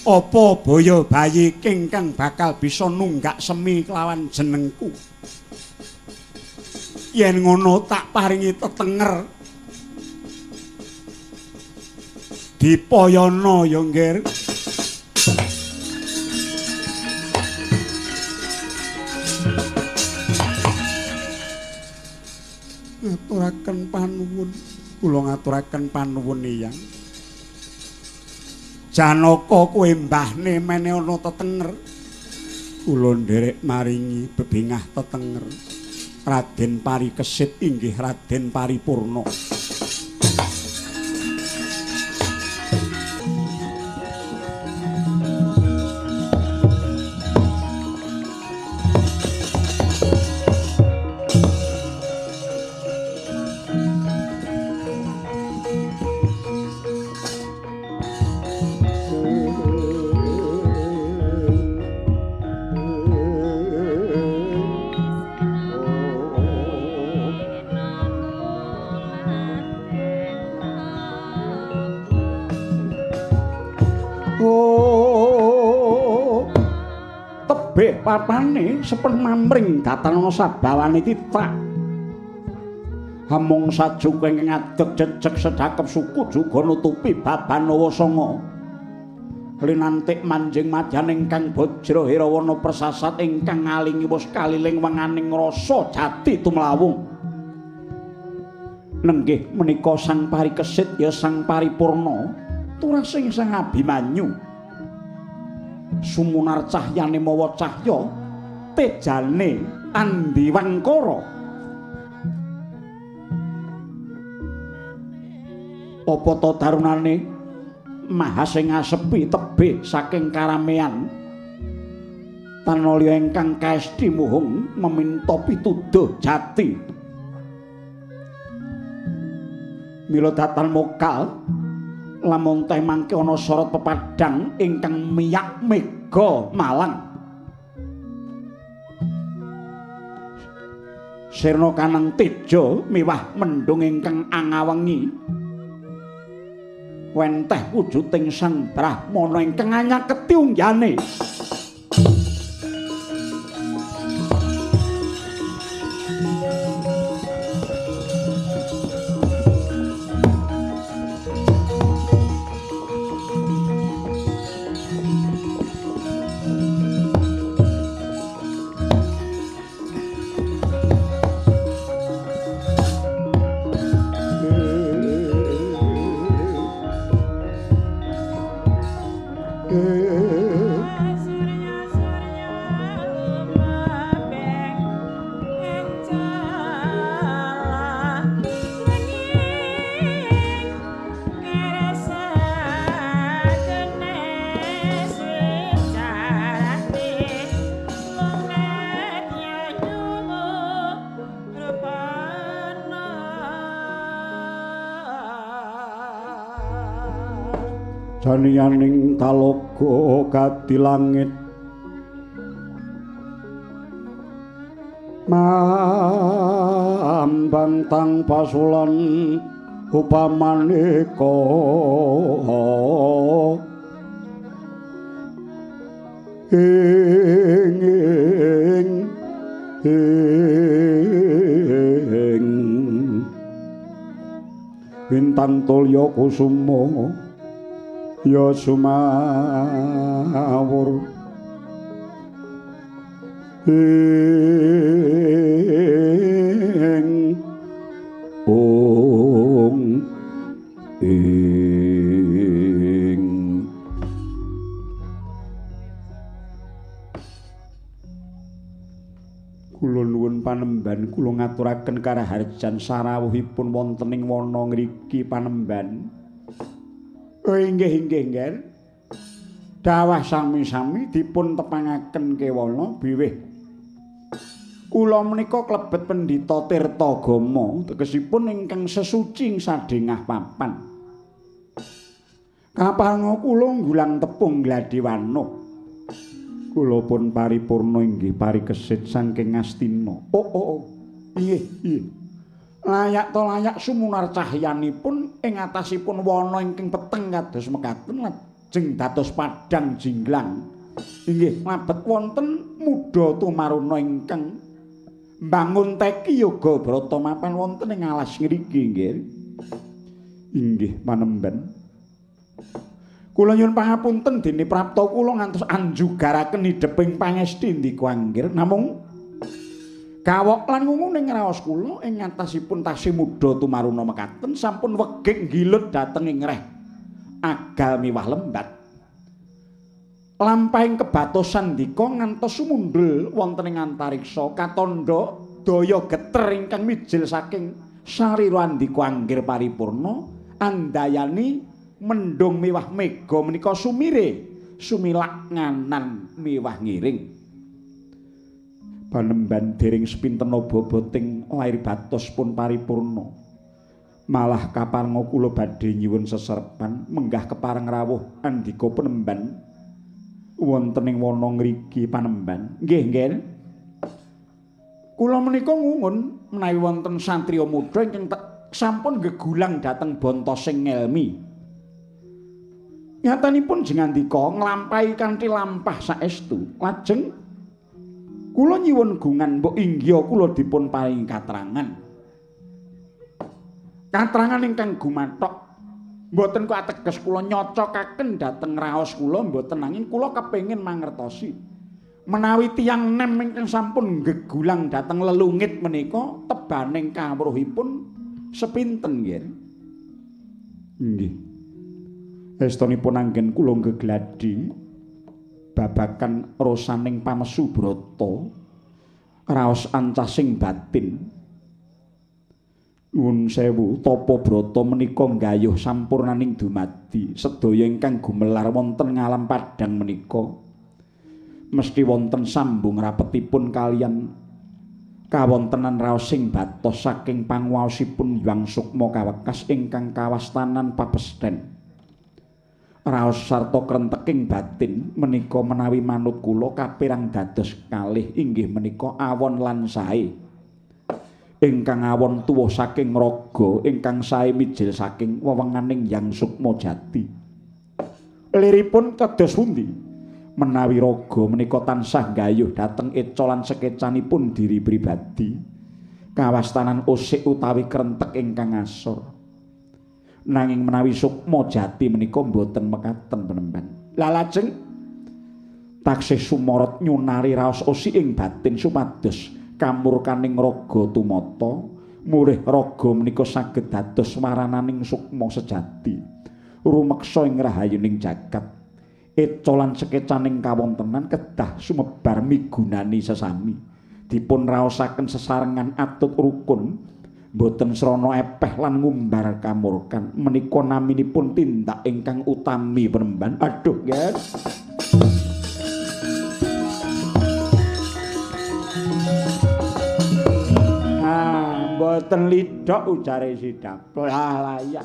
Apa boyo bayi ingkang bakal bisa nunggak semi kelawan jenengku? Yen ngono tak paringi tetenger. Dipayana ya, Nggir. Ngaturaken panuwun. Kula ngaturaken panuwun Eyang. Janaka kowe mbahne mene ana tetenger. Kula nderek maringi bebingah tetenger. Raden Parikesit inggih Raden Paripurna. Papane sepen mamring datan ana sabawane titrak. Amung sajuka ingkang ngadeg jejeg sedhakep suku juga nutupi baban Nawa Sanga. Linantik manjing madyan ingkang bajra hirawana persasat ingkang ngalingi wus kaliling wenganing rasa jati tumlawung. Nenggih menika Sang Parikesit ya Sang Paripurna turasing Sang Abimanyu. Sumunar cahyane mawa cahya tejane Andi Wangkara. Apa ta darunane maha sing ngasepi tebih saking karamean tanalya ingkang kaesti muhung meminta pituduh jati. Mila datan mokal lamun teh mangke ana sorot pepadang ingkang miyak mega malang. Sirna kanang teja miwah mendung ingkang angawengi. Wenteh wujuding Sang Brahmana ingkang anyaketi unggane. Janianing talaga kadi langit mambang tang pasulan upamaneka ing ing ing bintang tulya kusuma ya sumawur ing ong ing. Kula nuwun panembahan kula ngaturaken karaharjan sarawuhipun wonten ing wana ngriki panembahan. Oh inggih inggih nggih. Dawah sami-sami dipun tepangaken kewana biwih. Kula menika klebet pendhita Tirtagama, tegesipun ingkang sesuci ing sadhengah papan. Kapareng kula nggulang tepung Gladiwana. Kula pun paripurna inggih parikesit saking Ngastina. Oh oh oh. Inggih inggih. Layak to layak sumunar cahyanipun ing atasipun wana ingkang peteng kados mekaten. Lajeng dados padhang jinglang. Inggih mlebet wonten Mudha Tumaruna ingkang mbangun teki yoga brata mapan wonten ing alas ngriki nggih. Inggih panemban. Kula nyuwun pangapunten dene prapta kula ngantos anjugaraken idheping pangesti ndika anggir namung kawok lan ngungu ing raos kula ing ngatasipun tasih Mudha Tumaruna mekaten sampun wegik nggilut dhateng ing reh agal miwah lembat. Lampahing kebatosan ndika ngantos sumundhul wonten ing antariksa katandha daya geter ingkang mijil saking sarira andika anggir paripurna andayani mendung miwah mega menika sumire sumilak nganan miwah ngiring. Panemban dereng sepinten boboting lair batos pun paripurna. Malah kaparenga kula badhe nyuwun seserpan menggah kepareng rawuh andika penemban wonten ing wana ngriki panemban. Nggih, nggih. Kula menika ngungun menawi wonten satriya muda ingkang sampun gegulang dhateng bontosing ngelmi. Nyatanipun jengandika nglampahi kanthi lampah saestu. Lajeng kula nyuwun gungan mbok inggih kula dipun paringi katrangan. Katrangan ingkang gumathok mboten kok ateges kula nyocokaken dhateng raos kula mboten, nanging kula kepengin mangertosi menawi tiyang nem ingkang sampun gegulang dhateng lelungit menika tebaning kawruhipun sepinten nggih. Nggih. Estonipun anggen kula gegladi babakan rosaning pamesu brata raos ancasing batin. Nuwun sewu, tapa brata menika nggayuh sampurnaning dumadi sedaya ingkang gumelar wonten ngalam padhang menika mesti wonten sambung rapetipun kaliyan kawontenan raos sing batos saking panguwaosipun Hyang Sukma kawekas ingkang kawastanan papesten. Raos sarta krenteking batin menika menawi manut kula kapirang dados kalih inggih menika awon lan sae. Ingkang awon tuwa saking raga, ingkang sae mijil saking wewenganing Hyang Sukma Jati. Liripun kados pundi? Menawi raga menika tansah nggayuh dhateng eca lan sekecanipun diri pribadi, kawastanan osik utawi krentek ingkang asor. Nanging menawi Sukma Jati menika mboten mekaten penemban. Lah lajeng taksih sumorot nyunari raos osik ing batin supados kamurkaning raga tumata, murih raga menika saged dados warananing sukma sejati, rumeksa ing rahayuning jagat. Eca lan sekecaning kawontenan kedah sumebar migunani sesami, dipun raosaken sesarengan atut rukun, mboten srana epeh lan ngumbar kamurkan. Menika naminipun tindak ingkang utami penemban. Aduh, nggih. Mboten lidhok ujare sidap. Lah layak.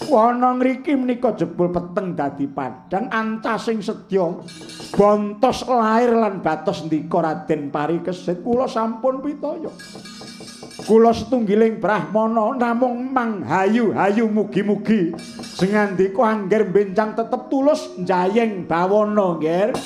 Wana ngriki menika jebul peteng dadi padhang ancasing sedya. Bontos lair lan batos ndika Raden Parikesit kula sampun pitaya. Kula setunggiling brahmana namung manghayu-hayu mugi-mugi sengandika angger benjang tetep tulus njayeng bawana nggih.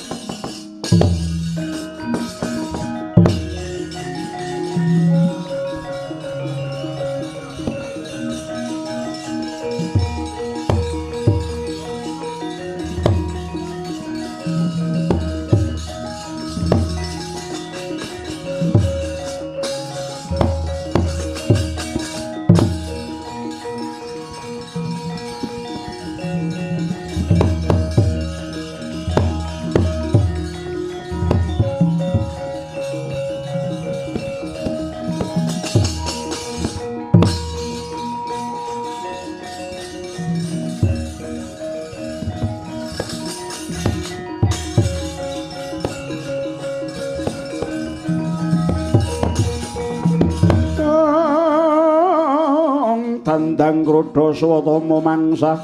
Dandang kroda swatama mangsa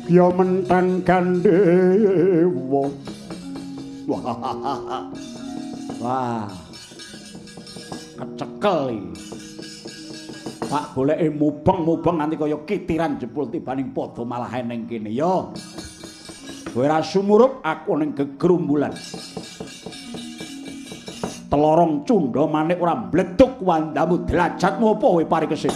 ya mentang gandhewa. Wah, kecekel iki. Tak goleki mubeng-mubeng nganti kaya kitiran jebul tibaning padha malah eneng kene ya. Kowe ora sumurup aku ning gegrumbulan. Telorong cundha manik ora mbleduk wandamu derajatmu apa kowe parikesit.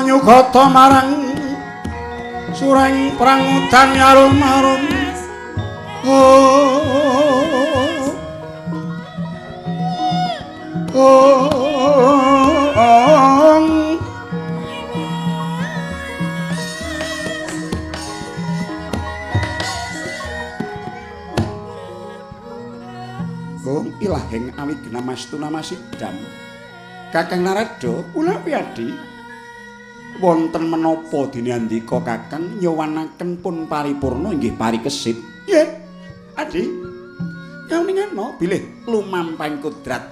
Nyugata marang sureng prangudan arum-arum. Oh ilaheng awigna mastuna masidam. Kakang Narada kula piyadi. Wonten menapa dene andika Kakang nyowanaken pun paripurna inggih parikesit. Nggih. Adi. Kauningana bilih lumampahing kodrat.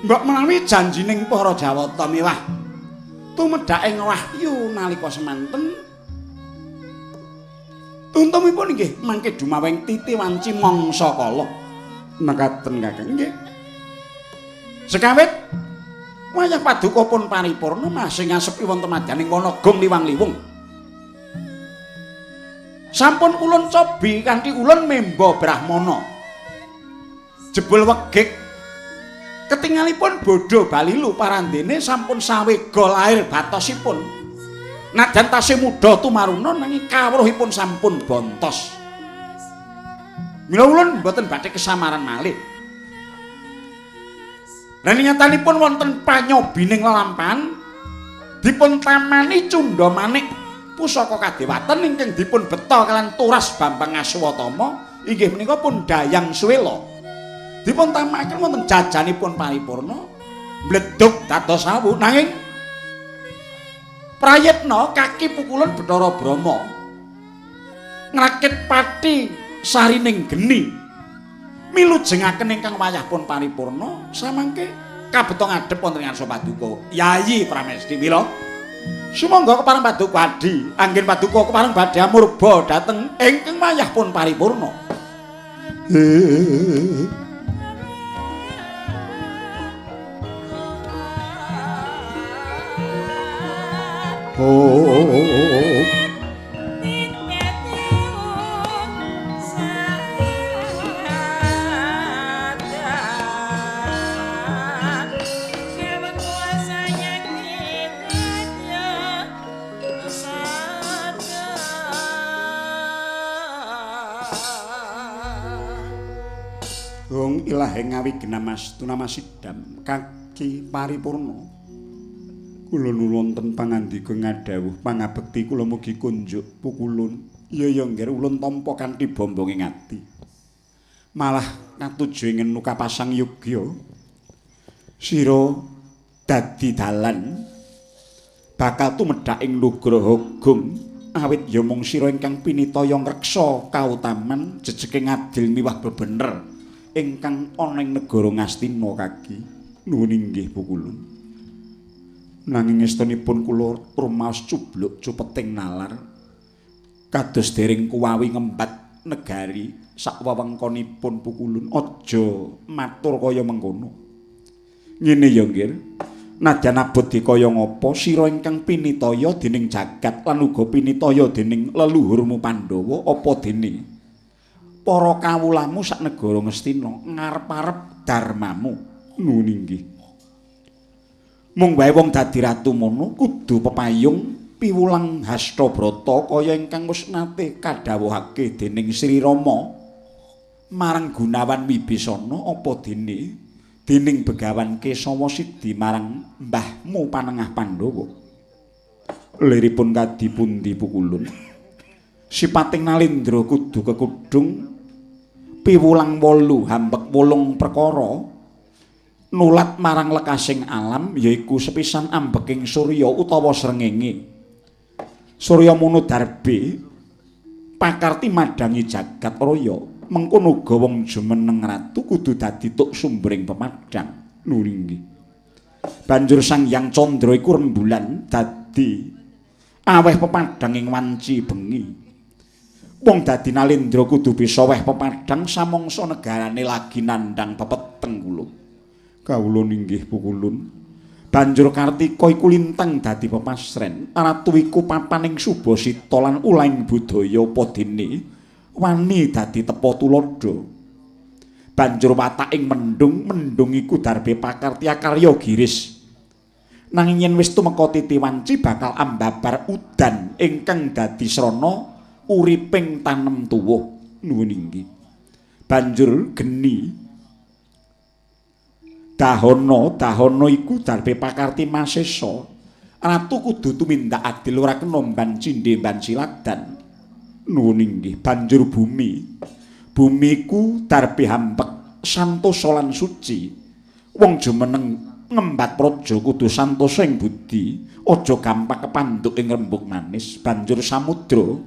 Mbok menawi janjining para Jawata miwah tumedhake wahyu nalika semanten tuntumipun inggih mangke dumaweng titi wanci mangsa kala. Mekaten Kakang nggih. Sekawit wayah paduka pun paripurna masih ngasepi wonten madyaning wana gong liwang-liwung. Sampun ulun cobi kanthi ulun memba brahmana. Jebul wegik ketingalipun bodho balilu parandene sampun sawega lair batosipun. Najan tasih muda tumaruna nanging kawruhipun sampun bontos. Mila ulun mboten badhe kesamaran malih. Lan nyatanipun wonten panyobining lelampahan dipun tamani cundha manik pusaka kadewatan ingkang dipun beta kaliyan Turas Bambang Aswatama inggih menika pun Dayang Suwela. Dipun tamakaken wonten jajanipun paripurna mbledhog dados awu nanging prayitna kaki pukulun Bathara Brahma ngrakit pati sarining geni. Milujengaken ingkang wayah pun paripurna samangke kabeta ngadhep wonten ngarsa paduka Yayi Pramesti. Mila sumangga kepareng paduka adi anggen paduka kepareng badhe amurba dhateng ingkang wayah pun paripurna. Oh. Wong ilaheng awigna mastuna masidam kaki paripurna. Kula nuwun wonten pangandika ngadhawuh pangabekti kula mugi kunjuk pukulun. Iya ya nggih ulun tampa kanthi bombonge ati. Malah katuju ing nukapasang yogya. Sira dadi dalan bakal tumedhak ing Nugraha Gung. Awit ya mung sira ingkang pinitaya ngreksa kautaman jejeke ngadil miwah bebener ingkang ana ing negara Ngastina kaki. Nuwun inggih Pukulun. Nanging estunipun kula rumaos cubluk cupeting nalar kados dereng kuwawi ngembat negari sak wewengkonipun Pukulun. Aja matur kaya mengkono. Ngene ya nggih. Nadyan abot dikaya ngapa sira ingkang pinitaya dening jagat lan uga pinitaya dening leluhurmu Pandhawa, apa dene para kawulamu sak negara Ngastina ngarep-arep darmamu. Nuwun inggih. Mung wae wong dadi ratu mono kudu pepayung piwulang Hastabrata kaya ingkang wis nate kadhawuhake dening Sri Rama marang Gunawan Wibisana, apa dene dening Begawan Kesawa Sidi marang mbahmu Panengah Pandhawa. Liripun kadi pundi Pukulun? Sipating Nalendra kudu kekudung piwulang wolu hambek wolung perkara nulat marang lekasing alam, yaiku sepisan ambeking surya utawa srengenge. Surya munu darbe pakarti madhangi jagat raya. Mengkono uga wong jumeneng ratu kudu dadi tuk sumbering pemadhang. Nuwun inggih. Banjur Sang Hyang Candra iku rembulan dadi aweh pepadhang ing wanci bengi. Wong dadi Nalendra kudu bisa weh pepadhang samangsa negarane lagi nandhang pepeteng kula. Kawula ninggih Pukulun. Banjur Kartika iku lintang dadi pepasren. Ratu iku papaning subasita lan ulahing budaya apa dene wani dadi tepa tuladha. Banjur wataking mendung, mendung iku darbe pakarti akarya giris. Nanging yen wis tumeka titi wanci bakal ambabar udan ingkang dadi srana uriping tanem tuwuh. Nuwun inggih. Banjur geni dahana, dahana iku darbe pakarti masesa. Ratu kudu tumindak adil ora kena mban cindhe mban siladan. Nuwun inggih. Banjur bumi, bumi ku darbe hampek santosa lan suci. Wong jumeneng ngembat praja kudu santosa ing budi, aja gampang kepandhuk ing rembug manis. Banjur samudra,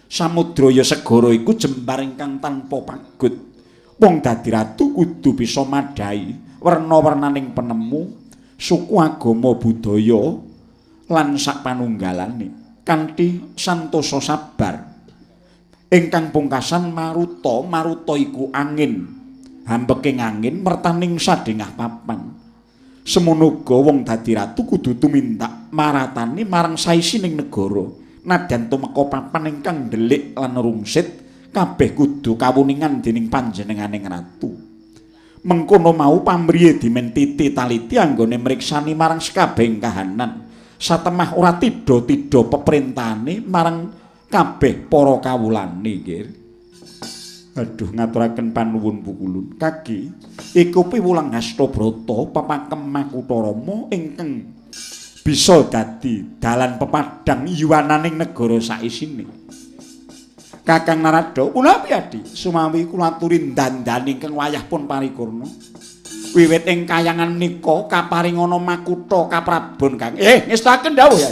samudra ya segara iku jembar ingkang tanpa pagut. Wong dadi ratu kudu bisa madhahi werna-wernaning penemu, suku, agama, budaya lan sak panunggalane kanthi santosa sabar. Ingkang pungkasan maruta, maruta iku angin, hambeking angin mertaning sadengah papan. Semono uga wong dadi ratu kudu tumindak maratani marang saisining negara. Nadyan tumeka papan ingkang ndelik lan rungsit, kabeh kudu kawuningan dening panjenenganing ratu. Mengkono mau pamriye dimen titi taliti anggone mriksani marang sekabehing kahanan. Satemah ora tidha-tidha peprintahane marang kabeh para kawulane nggih. Aduh, ngaturaken panuwun Pukulun. Kaki iku piwulang Hastabrata pepakem Makutha Rama ingkang bisa dadi dalan pepadhang yuwananing negara saisine. Kakang Narada, punapi Adi? Sumawi kula aturi dandani ingkang wayah pun paripurna. Wiwit ing kayangan menika kaparingana makutha kaprabon Kang. Ngestaken dawuh ya.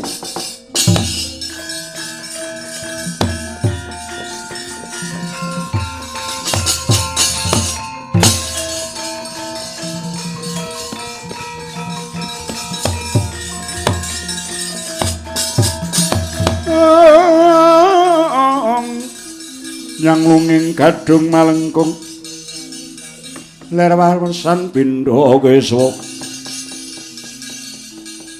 Nyang lunging gadung malengkung ler warsan pindha keswa.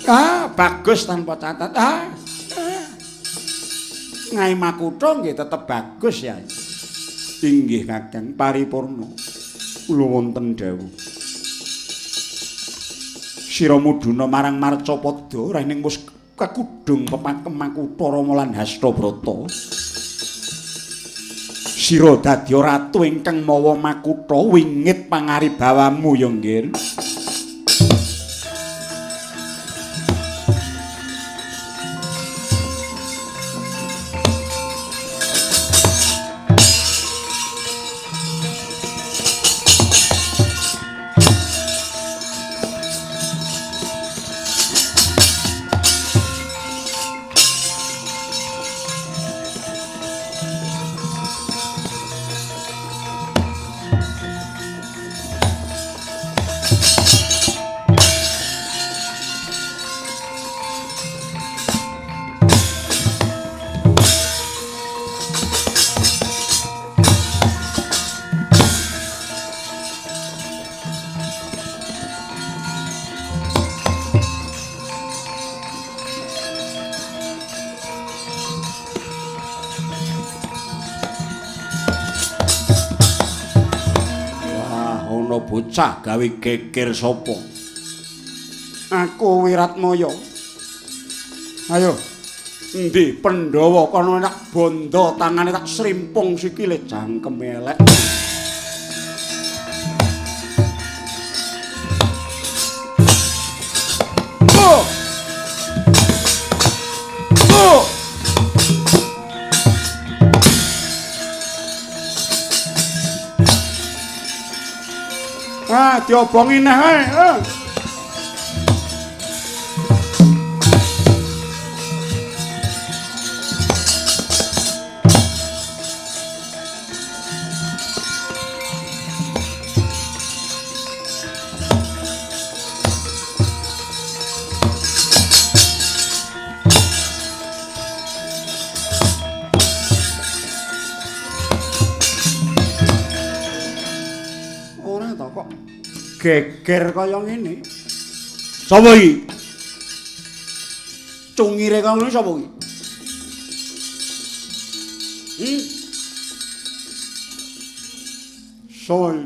Ah, bagus tanpa catat. Ah. Ngai makutha nggih tetep bagus ya. Inggih Kakang paripurna. Kula wonten dawuh. Sira mudhuna marang Marcapada rehning wis kekudung pepakem Makutha Rama lan Hastabrata. Sira dadi ratu ingkang mawa makutha wingit pangaribawamu ya nggih. Ana bocah gawe geger sapa? Aku Wiratmaya. Ayo. Endi Pandhawa kono tak bondo tangane tak srimpung sikile jangkeme elek. Oh. Oh. Ah, diobongi neh ae. Ora to kok geger kaya ngene. Sapa iki? Cungire kaya ngene sapa iki? Sapa iki?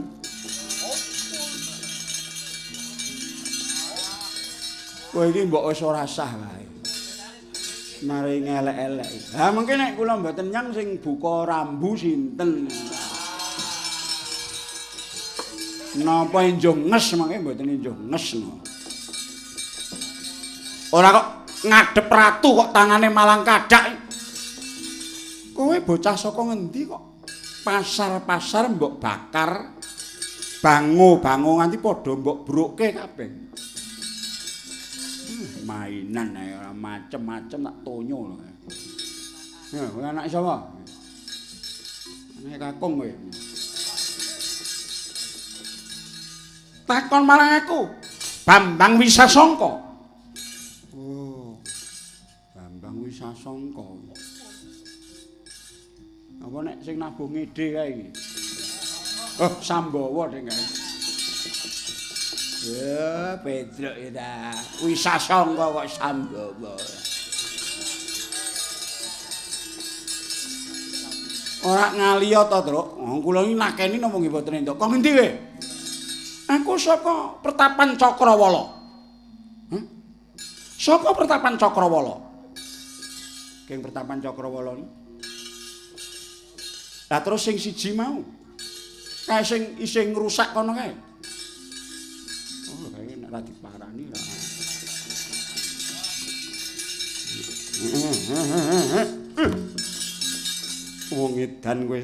Kowe iki mbok wis ora sah wae. Mari ngelek-elek. Ha mengke nek kula mboten nyang sing buka rambu sinten? Napa enjuh nges mangke mboten enjuh nges no. Ora kok ngadhep ratu kok tangane malang kadak. Kowe bocah saka ngendi kok pasar-pasar mbok bakar, bango-bango nganti padha mbok brukke kabeh. Mainan ae ora macem-macem tak tonyo lho. Ya, kowe anake sapa? Anake kakung kowe. Takon marang aku, Bambang Wisasangka. Oh. Bambang Wisasangka. Apa nek sing nabuh ngede kae iki? Oh, Sambawa ding kae. Ya, pedruk ya ta. Wisasangka kok Sambawa. Ora ngaliya to, Truk. Wong kula iki nakeni napa nggih mboten entuk. Kok ngendi kowe? Aku saka Pertapan Cakrawala. Hah? Saka Pertapan Cakrawala. Geng Pertapan Cakrawala iki. Lah terus sing siji mau. Kae sing isih ngrusak kono kae. Oh, kae nek ora diparani ra. Wong edan kowe.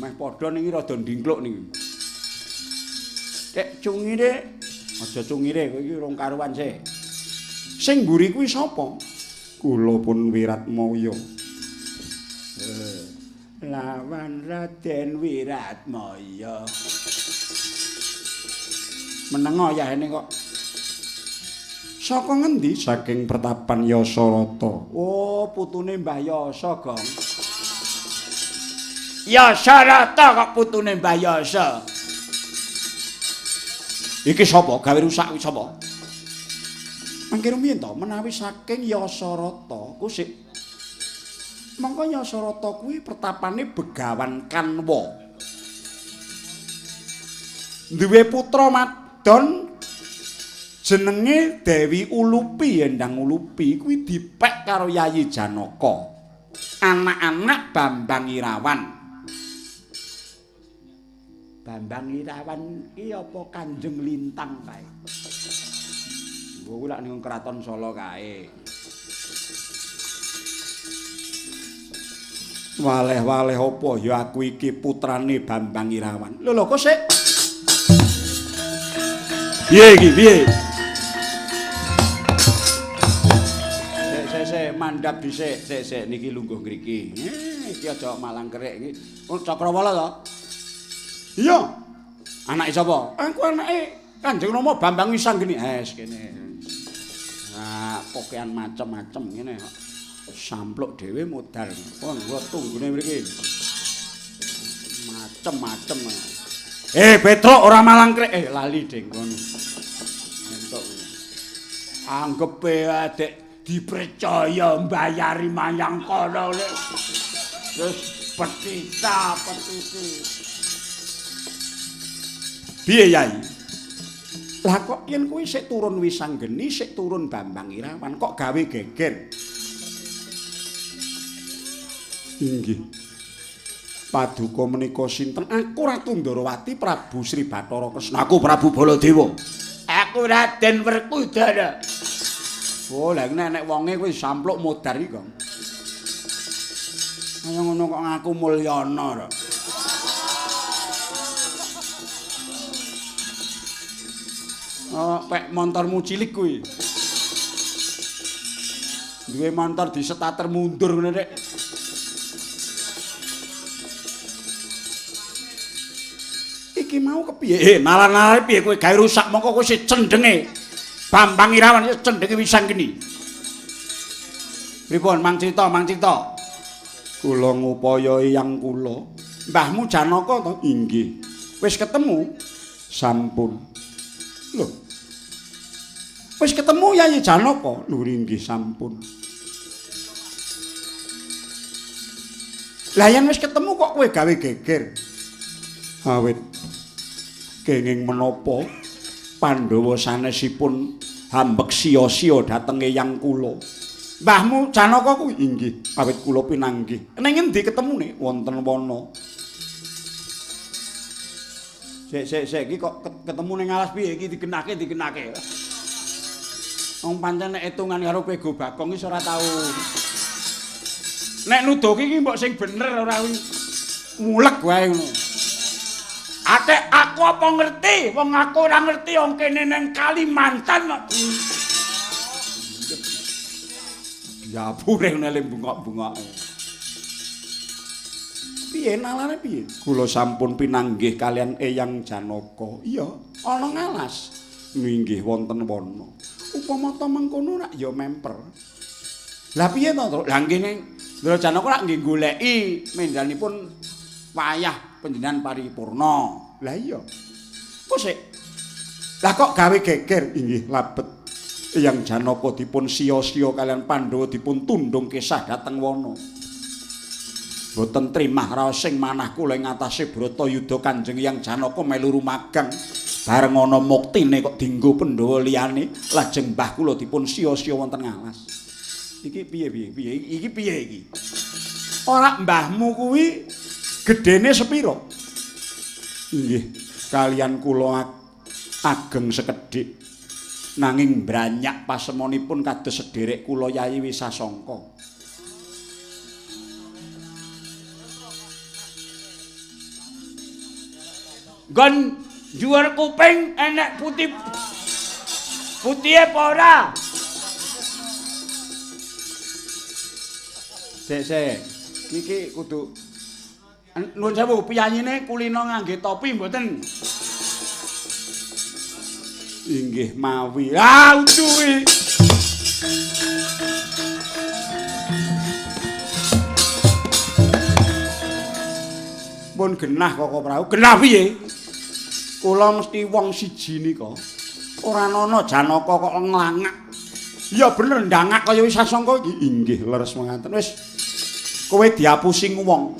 Meh padha niki rada ndingkluk niki. Kek cungire, aja cungire kowe iki urung karuan sih. Sing mburi kuwi sapa? Kula pun Wiratmaya. Lawan Raden Wiratmaya. Menengo yahene kok. Saka ngendi? Saking Pertapan Yasarata. Oh, putune Mbah Yasa, Gong. Yasarata kok putune Mbah Yasa. Iki sapa? Gawe rusak kuwi sapa? Mangke rumiyin to, menawi saking Yasarata kusik. Mongko Yasarata kuwi pertapane Begawan Kanwa. Duwe putra madon jenenge Dewi Ulupi, Endang Ulupi kuwi dipek karo Yayi Janaka. Anak-anak Bambang Irawan. Bambang Irawan iki apa Kanjeng Lintang kae? Kuwi lak ning Kraton Solo kae. Waleh-waleh apa ya aku iki putrane Bambang Irawan. Lho lho kok sik. Piye iki piye? Sik sik sik mandhap dhisik, sik sik niki lungguh ngriki. Iki aja malang kerik iki. Cakrawala to? Iya. Anake sapa? Aku anake Kanjeng Rama Bambang Wisanggeni. Wis kene. Nah, pokean macem-macem ngene kok. Sampluk dhewe modal. Pun kula tunggune mriki. Macem-macem. Petruk ora malang krek. Lali ding kono. Entuk. Anggepe adek dipercaya mbayari mayang kono. Terus petita petiti. Piye Yai? Lah kok yen kuwi sik turun Wisanggeni, sik turun Bambang Irawan kok gawe geger? Inggih. Paduka menika sinten? Aku Ratu Ndarawati Prabu Sri Bathara Kresna. Aku Prabu Baladewa. Aku Raden Werkudara. Oh, lha nek nek wonge kuwi sampluk modar iki, Gong. Kaya ngono kok ngaku Mulyana to. Oh, pek montormu cilik kuwi. Duwe montor disetater mundur ngene rek. Iki mau kepiye? Nalar-nalare piye kowe gawe rusak mongko kowe sing cendhenge. Bambang Irawan wis cendhenge Wisanggeni. Pripun mang crita, mang crita. Kula ngupaya eyang kula. Mbahmu Janaka to? Inggih. Wis ketemu? Sampun. Lho. Wis ketemu Yayi Janaka? Lho inggih sampun. Lah yen wis ketemu kok kowe gawe geger? Awit kenging menapa Pandhawa sanesipun hambek sia-sia dhateng eyang kula. Mbahmu Janaka kuwi inggih, awit kula pinanggih. Ning endi ketemune? Wonten wana. Sik sik sik iki kok ketemu ning alas piye iki digenahke digenahke. Wong pancen nek hitungan karo Pego Bagong iki ora tau. Nek nuduhke iki mbok sing bener ora mulek wae ngono. Atek aku apa ngerti? Wong aku ora ngerti wong kene nang Kalimantan kok. Diapure ngene bungok-bungok. Piye nalare piye? Kula sampun pinanggih kalian Eyang Janaka. Iya, ana ngalas. Inggih wonten wana. Upama ta mengkono rak ya memper. Lah piye to, Truk? Lah nggih ning Ndra Janaka rak nggih goleki mendhanipun wayah panjenengan paripurna. Lah iya. Kok sik? Lah kok gawe geger? Inggih labet. Eyang Janaka dipun sia-sia kalian Pandhawa dipun tundhung kesah dhateng wana. Mboten trimah raos sing manah kula ing atase Bratayuda Kanjeng Eyang Janaka melu rumagang. Bareng ana muktine kok dinggo Pandhawa liyane, lajeng mbah kula dipun sia-sia wonten ngalas. Iki piye piye piye iki piye iki? Ora mbahmu kuwi gedene sepira? Inggih, kalian kula ageng sekedhik. Nanging mbranyak pasemonipun kados sederek kula Yayi Wisasangka. Nggon dhuwur kuping enek putih putihe apa ora? Sik sik. Iki kudu nuwun sewu piyayine kulino ngangge topi mboten? Inggih mawi. Ah udu kuwi. Pun genah Koko Prabu. Genah piye? Kula mesti wong siji nika. Ora ana Janaka kok nglangak. Ya bener ndangak kaya Wisasangka iki. Inggih leres menganten. Wis kowe diapusi wong.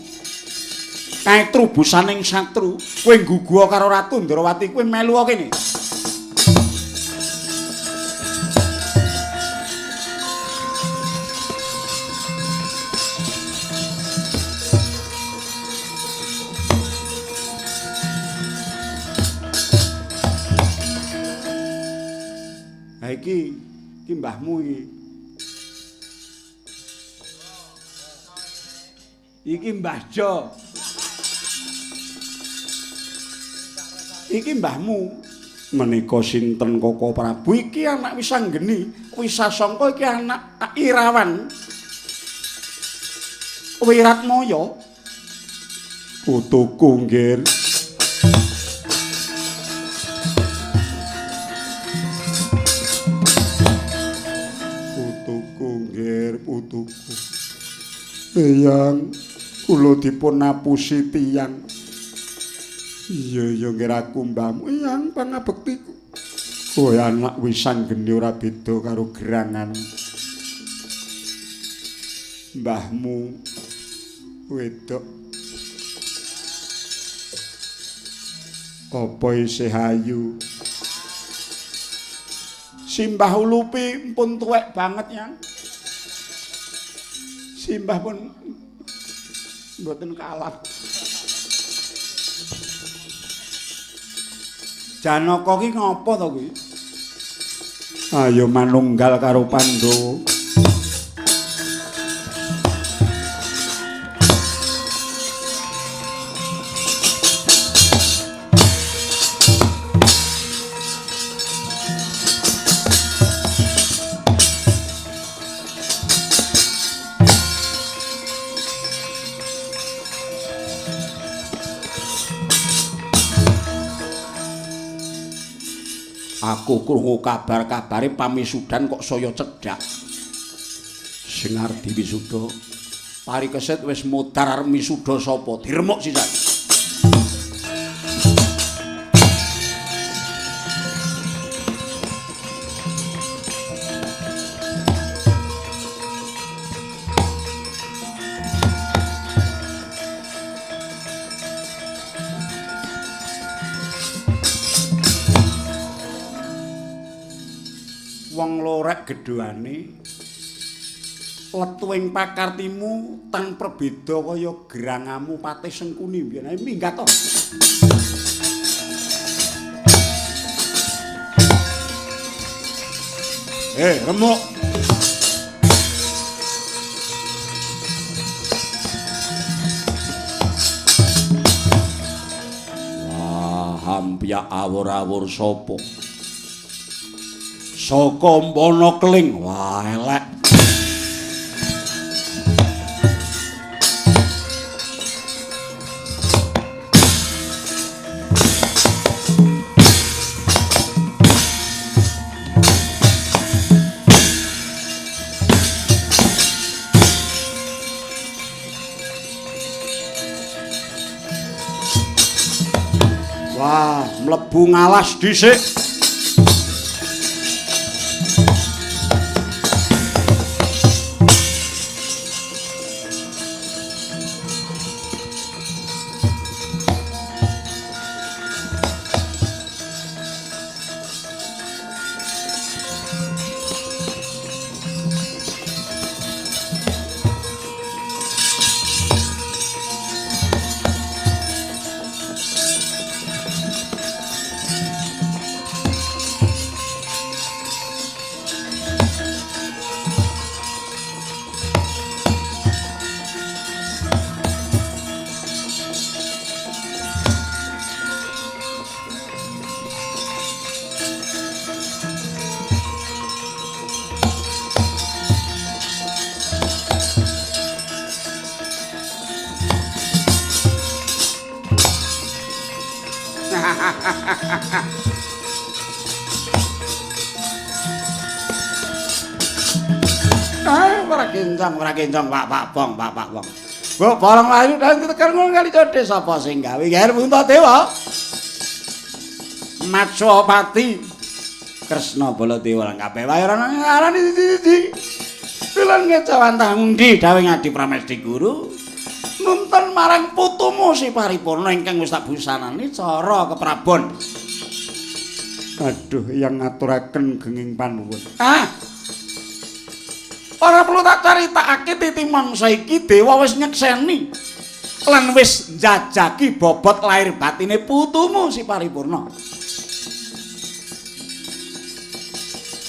Kae trubusaning satru, kowe ngguguha karo Ratu Ndrawati, kowe melu kene. Lah iki, iki mbahmu iki. Iki Mbah Jo. Iki mbahmu. Menika sinten Koko Prabu? Iki anak Wisanggeni, Wisasangka iki anak Irawan. Wiratmaya. Putuku nggih. Putuku nggih, putuku. Eyang kula dipun apusi tiyang. Iya iya nggih aku mbahmu. Eyang pangabektiku. Kowe anak Wisanggeni ora beda karo gerangan. Mbahmu wedok. Apa isih ayu? Simbah Ulupi pun tuwek banget, Yang. Simbah pun mboten kalap. Janaka ki ngopo to kuwi? Ayo manunggal karo Pandhawa. Aku krungu kabar-kabare pamisudan kok saya cedhak. Sing arep diwisuda, parikesit wis mudhar arep misuda sapa? Diremuk sisan. Wong lorek gedhuane letuing pakartimu tan perbeda kaya gerangamu Patih Sengkuni mbiyen. Ayo minggat to. Remuk. Wah, hampyak awur-awur sapa? Saka mpono keling. Wah, elek. Wah, mlebu ngalas dhisik. Ora kencang Pak Bong, Pak Bong. Mbok bolong layu dan tekan ngono kali codhe sapa sing gawe ger Puntadewa. Matswapati Kresna Baladewa lan kabeh wae ora ngarani siji-siji. Lan ngecawantah ngundi dawuh Ngadi Pramesti Guru nuntun marang putumu si paripurna ingkang wis tak busanani cara keprabon. Aduh, yang ngaturaken genging panuwun. Ah. Ora perlu tak caritakake titi mangsa iki dewa wis nyekseni lan wis njajaki bobot lahir batine putumu si paripurna.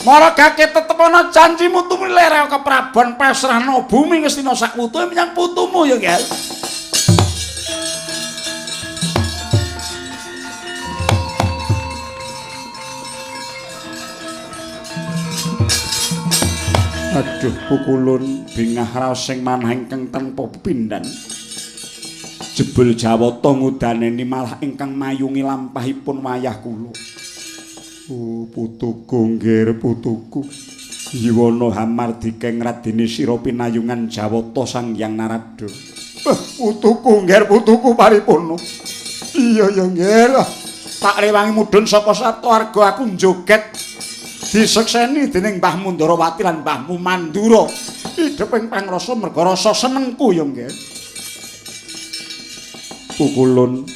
Maragake tetep ana janjimu tumilere keprabon pasrahna bumi Ngastina sakwutuhe menyang putumu ya, Gel. Aduh, pukulun bingah raos sing manah ingkang tanpa pepindhan. Jebul Jawata ngudaneni malah ingkang mayungi lampahipun wayah kula. Oh, putuku nggir putuku. Yuwana hamardika ngradene sira pinayungan Jawata Sang Hyang Narada. Putuku nggir putuku paripurna. Iya ya nggir. Tak rewangi mudhun saka Saptawarga aku njoget. Disekseni dening Mbah Mundarawati lan Mbahmu Mandura. Idheping pangrasa merga rasa senengku ya nggih. Pukulun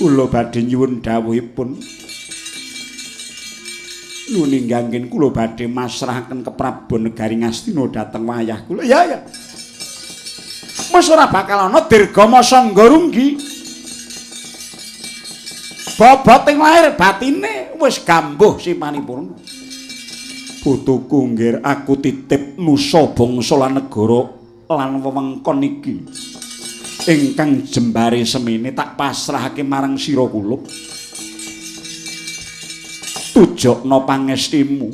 Kula badhe nyuwun dawuhipun. Nuninggangen kula badhe masrahaken keprabon negari Ngastina dhateng wayah kula. Ya ya. Wis ora bakal ana dirgama sangga runggi. Bobot ing lair batine wis gambuh si paripurna. Putuku nggir aku titip nusa bangsa lan negara lan wewengkon iki. Ingkang jembare semene tak pasrahake marang sira kulup. Tujokna pangestimu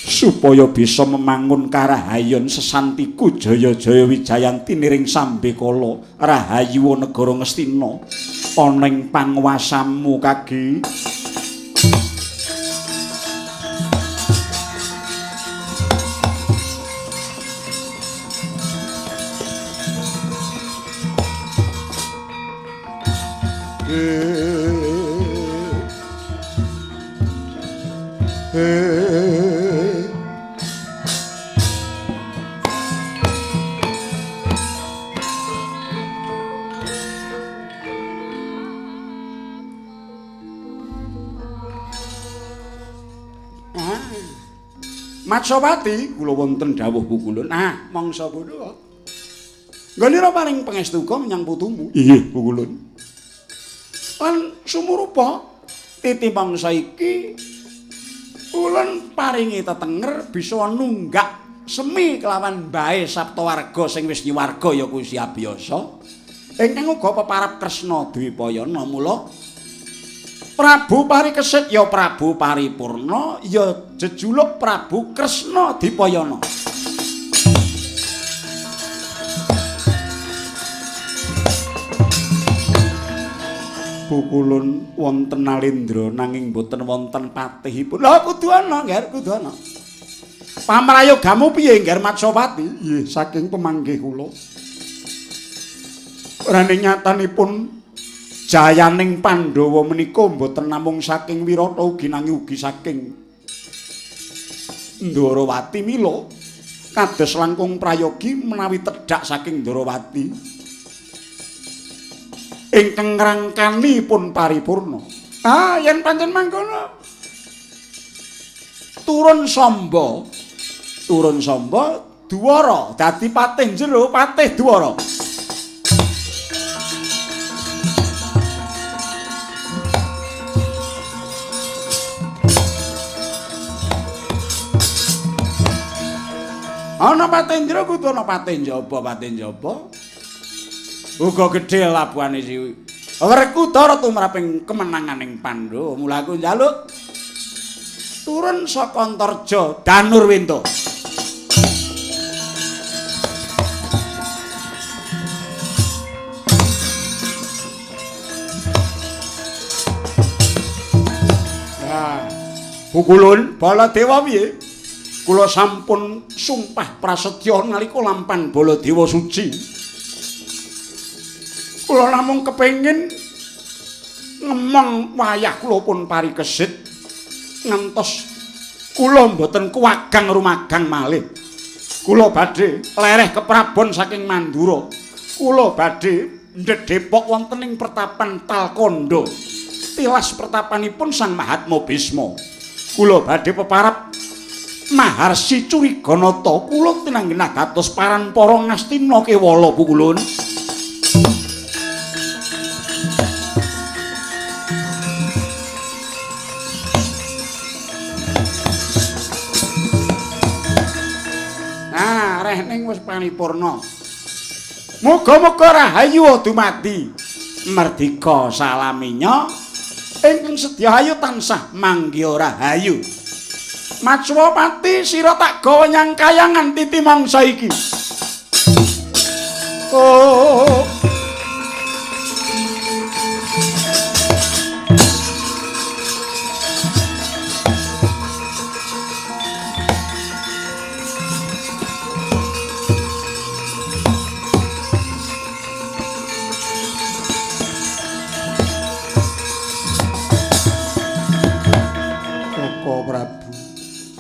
supaya bisa memangun karahayon sesantiku jaya-jaya wijayanti niring sambekala rahayu negara Ngastina ana ing panguwasamu kagi. Matsawati kula wonten dawuh pukulun. Ah, mangsa bodho. Nggonira paring pangestuka menyang putumu. Inggih, pukulun. Lan sumurupa titi mangsa iki ulun paringi tetenger bisa nunggak semi kelawan bae saptawarga sing wis nyuwarga ya kuwi siabiyasa. Ingkang uga peparap Kresna Dwipayana. Mula Prabu Parikesit ya Prabu Paripurna ya jejuluk Prabu Kresna Dwipayana. Pukulun wonten Nalendra nanging boten wonten patihipun. Lha kudu ana, Ngger, kudu ana. Pamrayogamu piye, Ngger Matsawati? Nggih, saking pemanggih kula. Rene nyatanipun jayaning Pandhawa menika mboten namung saking Wirata ugi nanging ugi saking Ndorowati. Mila kados langkung prayogi menawi tedhak saking Ndorowati ingkang ngrangkanipun paripurna. Ah, yen pancen mangkono turun Samba, turun Samba Dwara dadi patih jero, patih Dwara. Ana patih jero kudu ana patih njaba, patih njaba. Uga gedhe labuhane si Werkudara tumraping kemenanganing Pandhawa. Mula aku njaluk turun saka Antarja Danurwenda. Nah, pukulun Baladewa piye? Kula sampun sumpah prasetya nalika lampan Baladewa suci. Kula namung kepengin ngemong wayah kula pun parikesit ngantos kula mboten kuwagang rumagang malih. Kula badhe lereh keprabon saking Mandura. Kula badhe ndedhepok wonten ing pertapan Talkandha. Tilas pertapanipun Sang Mahatma Bisma. Kula badhe peparap Maharsi Curiganata. Kula tinanggenah dados paranpara Ngastina Kewala pukulun. Ning wis paripurna. Muga-muga rahayu dumadi merdika salaminya ingkang sedya ayu tansah manggiha rahayu. Matswapati sira tak gawa nyang kayangan titi mangsa iki. Oh.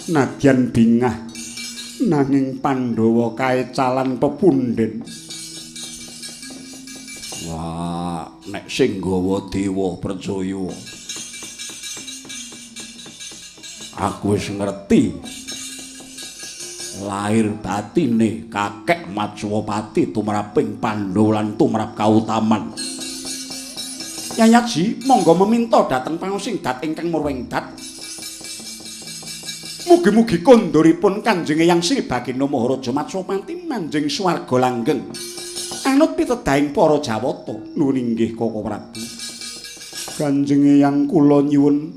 Nadyan bingah nanging Pandhawa kaecalan pepundhen. Wah, Nek sing gawa dewa percaya. Aku wis ngerti lahir batine kakek Matswapati tumraping Pandhawa lan tumrap kautaman. Yayaji monggo meminta dhateng pangaosing dat ingkang murwing dat. Mugi-mugi konduripun Kanjeng Eyang Sri Baginda Maharaja Matswapati manjing swarga langgeng. Anut pitedahing para Jawata. Nuwun inggih Koko Prabu. Kanjeng Eyang kula nyuwun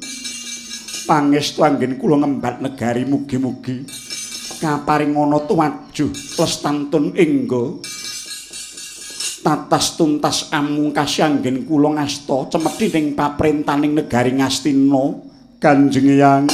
pangestu anggen kula ngembat negari mugi-mugi kaparingana tuwajuh lestantun engga tatas tuntas amungkasi anggen kula ngasta cemeti ning paprentaning negari Ngastina. Kanjeng Eyang.